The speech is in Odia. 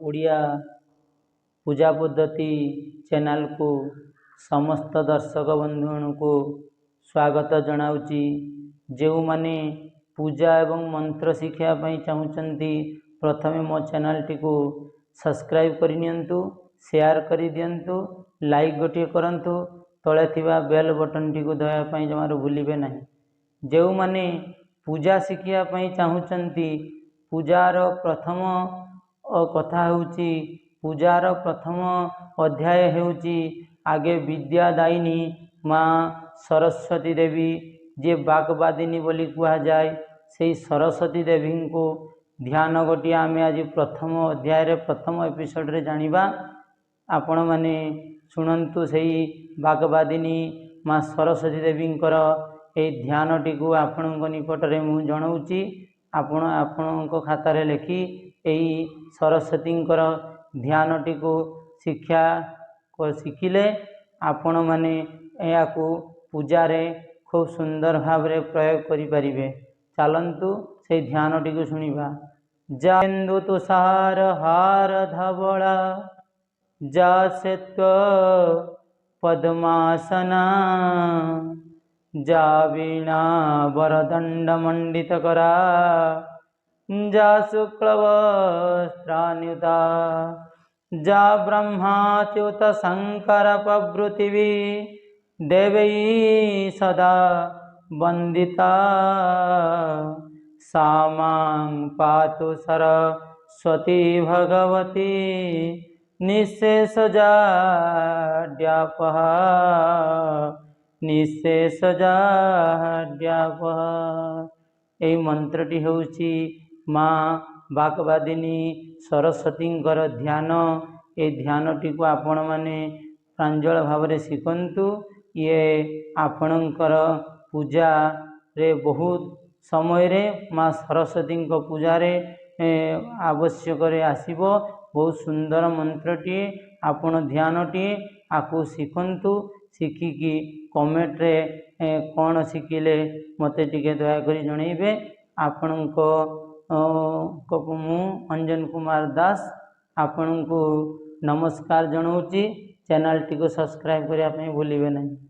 ଓଡ଼ିଆ ପୂଜା ପଦ୍ଧତି ଚ୍ୟାନେଲକୁ ସମସ୍ତ ଦର୍ଶକ ବନ୍ଧୁମାନଙ୍କୁ ସ୍ୱାଗତ ଜଣାଉଛି। ଯେଉଁମାନେ ପୂଜା ଏବଂ ମନ୍ତ୍ର ଶିଖିବା ପାଇଁ ଚାହୁଁଛନ୍ତି, ପ୍ରଥମେ ମୋ ଚ୍ୟାନେଲଟିକୁ ସବସ୍କ୍ରାଇବ୍ କରିନିଅନ୍ତୁ, ସେୟାର କରିଦିଅନ୍ତୁ, ଲାଇକ୍ ଗୋଟିଏ କରନ୍ତୁ, ତଳେ ଥିବା ବେଲ୍ ବଟନ୍ଟିକୁ ଦବାଇବା ପାଇଁ ଜମାରୁ ଭୁଲିବେ ନାହିଁ। ଯେଉଁମାନେ ପୂଜା ଶିଖିବା ପାଇଁ ଚାହୁଁଛନ୍ତି, ପୂଜାର ପ୍ରଥମ କଥା ହେଉଛି, ପୂଜାର ପ୍ରଥମ ଅଧ୍ୟାୟ ହେଉଛି ଆଗେ ବିଦ୍ୟାଦାୟିନୀ ମା ସରସ୍ୱତୀ ଦେବୀ, ଯିଏ ବାଗବାଦିନୀ ବୋଲି କୁହାଯାଏ, ସେଇ ସରସ୍ୱତୀ ଦେବୀଙ୍କୁ ଧ୍ୟାନ ଗୋଟିଏ ଆମେ ଆଜି ପ୍ରଥମ ଅଧ୍ୟାୟରେ, ପ୍ରଥମ ଏପିସୋଡ଼ରେ ଜାଣିବା। ଆପଣମାନେ ଶୁଣନ୍ତୁ, ସେଇ ବାଗବାଦିନୀ ମା ସରସ୍ୱତୀ ଦେବୀଙ୍କର ଏଇ ଧ୍ୟାନଟିକୁ ଆପଣଙ୍କ ନିକଟରେ ମୁଁ ଜଣାଉଛି। ଆପଣ ଆପଣଙ୍କ ଖାତାରେ ଲେଖି ଏଇ ସରସ୍ୱତୀଙ୍କର ଧ୍ୟାନଟିକୁ ଶିକ୍ଷା ଶିଖିଲେ ଆପଣମାନେ ଏହାକୁ ପୂଜାରେ ଖୁବ୍ ସୁନ୍ଦର ଭାବରେ ପ୍ରୟୋଗ କରିପାରିବେ। ଚାଲନ୍ତୁ, ସେଇ ଧ୍ୟାନଟିକୁ ଶୁଣିବା। ଯା ଇନ୍ଦୁ ତୁଷାର ହାର ଧବଳା, ଯା ଶ୍ଵେତ ପଦ୍ମାସନା, ଯା ବୀଣା ବରଦଣ୍ଡ ମଣ୍ଡିତ କରା, ଯା ଶୁକ୍ଳବସ୍ତ୍ରାନ୍ୱିତା, ଯା ବ୍ରହ୍ମାଚ୍ୟୁତ ଶଙ୍କର ପ୍ରଭୃତିଭିଃ ଦେବୈ ସଦା ବନ୍ଦିତା, ସା ମାଂ ପାତୁ ସରସ୍ୱତୀ ଭଗବତୀ ନିଃଶେଷ ଜାଡ୍ୟାପହା, ନିଃଶେଷ ଜାଡ୍ୟାପହା। ଏହି ମନ୍ତ୍ରଟି ହେଉଛି ମା ବାଗବାଦିନୀ ସରସ୍ୱତୀଙ୍କର ଧ୍ୟାନ। ଏହି ଧ୍ୟାନଟିକୁ ଆପଣମାନେ ପ୍ରାଞ୍ଜଳ ଭାବରେ ଶିଖନ୍ତୁ। ଇଏ ଆପଣଙ୍କର ପୂଜାରେ ବହୁତ ସମୟରେ ମା ସରସ୍ୱତୀଙ୍କ ପୂଜାରେ ଆବଶ୍ୟକରେ ଆସିବ। ବହୁତ ସୁନ୍ଦର ମନ୍ତ୍ରଟିଏ, ଆପଣ ଧ୍ୟାନଟିଏ ଆକୁ ଶିଖନ୍ତୁ। ଶିଖିକି କମେଣ୍ଟରେ କ'ଣ ଶିଖିଲେ ମୋତେ ଟିକେ ଦୟାକରି ଜଣାଇବେ। ଆପଣଙ୍କ ମୁଁ ଅଞ୍ଜନ କୁମାର ଦାସ ଆପଣଙ୍କୁ ନମସ୍କାର ଜଣାଉଛି। ଚ୍ୟାନେଲଟିକୁ ସବସ୍କ୍ରାଇବ୍ କରିବା ପାଇଁ ଭୁଲିବେ ନାହିଁ।